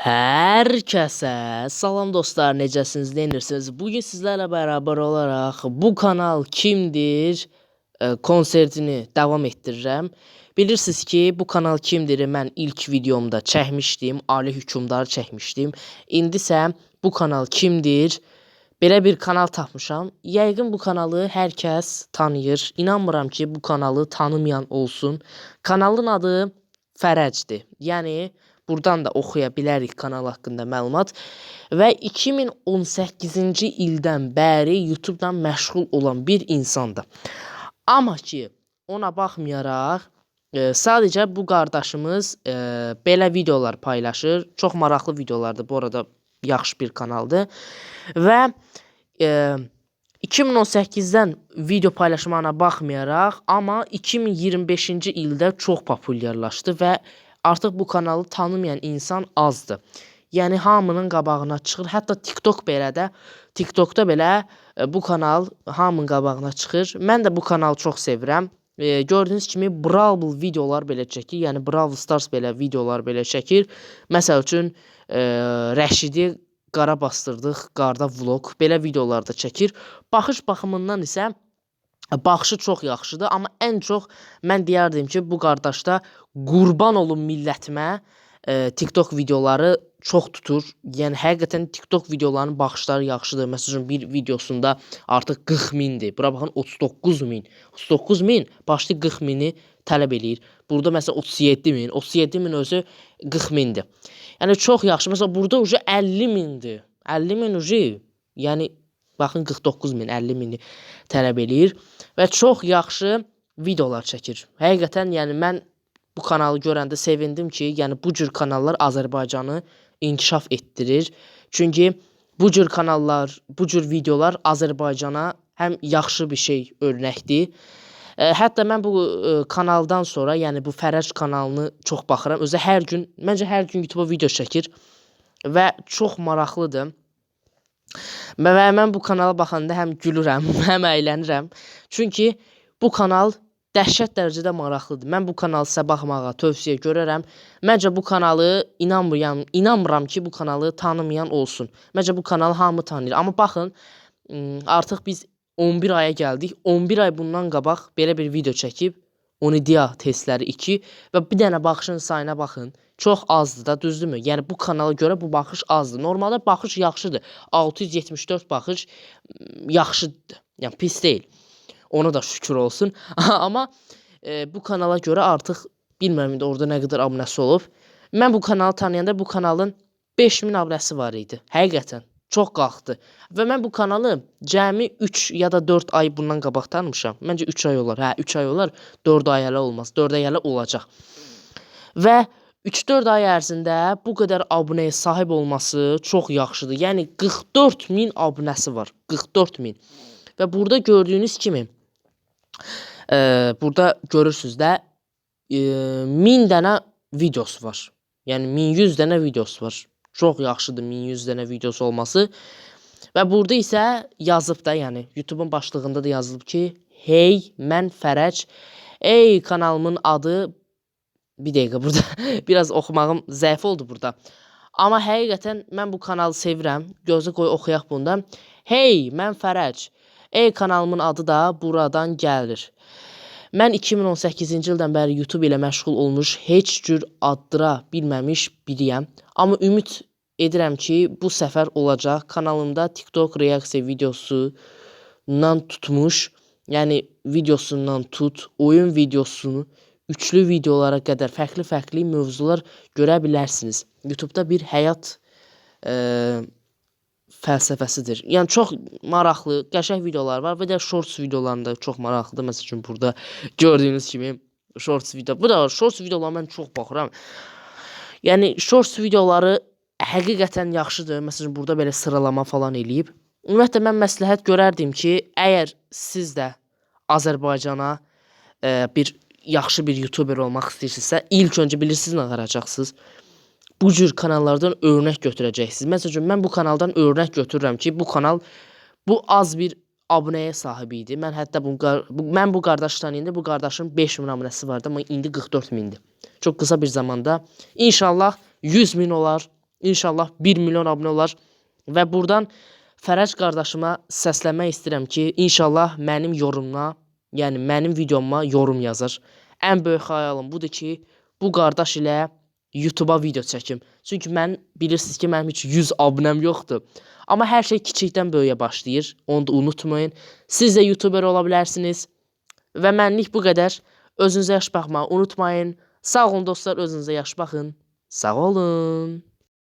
Hər kəsə salam dostlar, necəsiniz, neynirsiniz? Bugün sizlərlə bərabər olaraq "Bu kanal kimdir" konsertini davam etdirirəm. Bilirsiniz ki, "Bu kanal kimdir"i mən ilk videomda çəkmişdim, Ali Hökmdarı çəkmişdim. İndi isə "Bu kanal kimdir?" Belə bir kanal tapmışam. Yəqin bu kanalı hər kəs tanıyır. İnanmıram ki, bu kanalı tanımayan olsun. Kanalın adı Fərəcdir. Yəni buradan da oxuya bilərik kanal haqqında məlumat və 2018-ci ildən bəri YouTube-dan məşğul olan bir insandır. Amma ki, ona baxmayaraq, sadəcə bu qardaşımız belə videolar paylaşır. Çox maraqlı videolardır. Bu arada yaxşı bir kanaldır. Və 2018-dən video paylaşmağına baxmayaraq, amma 2025-ci ildə çox populyarlaşdı və artıq bu kanalı tanımayan insan azdır. Yəni hamının qabağına çıxır. Hətta TikTok belə də, TikTokda belə bu kanal hamının qabağına çıxır. Mən də bu kanalı çox sevirəm. Gördüyünüz kimi Brawl videolar belə çəkir. Yəni Brawl Stars belə videolar belə çəkir. Məsəl üçün Rəşidi qara bastırdıq, qarda vlog belə videolar da çəkir. Baxış baxımından isə baxışı çox yaxşıdır, amma ən çox mən deyərdim ki, bu qardaşda "Qurban olum millətimə" TikTok videoları çox tutur. Yəni həqiqətən TikTok videolarının baxışları yaxşıdır. Məsəl üçün bir videosunda artıq 40 mindir. Bura baxın, 39 min. 39 min başlı 40 mini tələb eləyir. Burada məsələn 37 min. 37 min özü 40 mindir. Yəni çox yaxşı. Məsələn burada uje 50 mindir. 50 min uje. Yəni baxın, 49 min, 50 mini tələb eləyir və çox yaxşı videolar çəkir. Həqiqətən, yəni mən bu kanalı görəndə sevindim ki, yəni bu cür kanallar Azərbaycanı inkişaf etdirir. Çünki bu cür kanallar, bu cür videolar Azərbaycana həm yaxşı bir şey örnəkdir. Hətta mən bu kanaldan sonra, yəni bu Fərəc kanalını çox baxıram. Özü hər gün, məncə hər gün YouTube-a video çəkir və çox maraqlıdır. Və mən bu kanala baxanda həm gülürəm, həm əylənirəm. Çünki bu kanal dəhşət dərəcədə maraqlıdır. Mən bu kanalı sizə baxmağa tövsiyə görərəm. Məncə bu kanalı inanmıram, inanmıram ki, bu kanalı tanımayan olsun. Məncə bu kanalı hamı tanıyır. Amma baxın, artıq biz 11 aya gəldik. 11 ay bundan qabaq belə bir video çəkib. Onidia testləri 2 və bir dənə baxışın sayına baxın. Çox azdır da, düzdürmü? Yəni bu kanala görə bu baxış azdır. Normalda baxış yaxşıdır. 674 baxış yaxşıdır. Yəni pis deyil. Ona da şükür olsun. Amma bu kanala görə artıq bilmirəm indi orada nə qədər abunəsi olub. Mən bu kanalı tanıyanda bu kanalın 5000 abunəsi var idi. Həqiqətən çox qalxdı. Və mən bu kanalı cəmi 3 ya da 4 ay bundan qabaq tanımışam. Məncə 3 ay olar. Hə, 3 ay olar. 4 ay hələ olmaz. 4 ay hələ olacaq. Və 3-4 ay ərzində bu qədər abunəyə sahib olması çox yaxşıdır. Yəni 44 min abunəsi var. 44 min. Və burada gördüyünüz kimi burada görürsüz də 1000 dənə videosu var. Yəni 1100 dənə videosu var. Çox yaxşıdır 1100 dənə videosu olması. Və burada isə yazıb da, yəni YouTube-un başlığında da yazılıb ki, "Hey, mən Fərəc. Ey, kanalımın adı." Bir dəqiqə, burada biraz oxumağım zəif oldu burada. Amma həqiqətən mən bu kanalı sevirəm. Gözlə, qoy oxuyaq bunda. "Hey, mən Fərəc. Ey, kanalımın adı da buradan gəlir. Mən 2018-ci ildən bəri YouTube ilə məşğul olmuş, heç cür addıra bilməmiş biriyəm. Amma ümid edirəm ki, bu səfər olacaq. Kanalımda TikTok reaksiya videosundan tutmuş, yəni videosundan tut, oyun videosunu, üçlü videolara qədər fərqli-fərqli mövzular görə bilərsiniz. YouTube-da bir həyat fəlsəfəsidir." Yəni çox maraqlı, qəşəng videolar var və də shorts videolarında çox maraqlıdır. Məsəl üçün burada gördüyünüz kimi shorts video. Bu da shorts videolarına mən çox baxıram. Yəni shorts videoları həqiqətən yaxşıdır. Məsəl üçün burada belə sıralama falan eləyib. Ümumiyyətlə mən məsləhət görərdim ki, əgər siz də Azərbaycana bir yaxşı bir YouTuber olmaq istəyirsinizsə, ilk öncə bilirsiniz nə qıracaqsınız? Bu cür kanallardan örnək götürəcəksiniz. Məsəl üçün mən bu kanaldan örnək götürürəm ki, bu kanal bu az bir abunəyə sahib idi. Mən hətta bu mən bu qardaşı tanıyanda bu qardaşın 5000 abunəsi vardı, amma indi 44 mindir. Çox qısa bir zamanda inşallah 100 min olar. İnşallah 1 milyon abunə olar. Və buradan Fərəc qardaşıma səslənmək istəyirəm ki, inşallah mənim yorumuma, yəni mənim videoma yorum yazar. Ən böyük xəyalım budur ki, bu qardaş ilə YouTube-a video çəkim. Çünki mən bilirsiniz ki, mənim heç 100 abunəm yoxdur. Amma hər şey kiçikdən böyüyə başlayır. Onu da unutmayın. Siz də YouTuber ola bilərsiniz. Və mənlik bu qədər. Özünüzə yaxşı baxmağı unutmayın. Sağ olun dostlar, özünüzə yaxşı baxın. Sağ olun.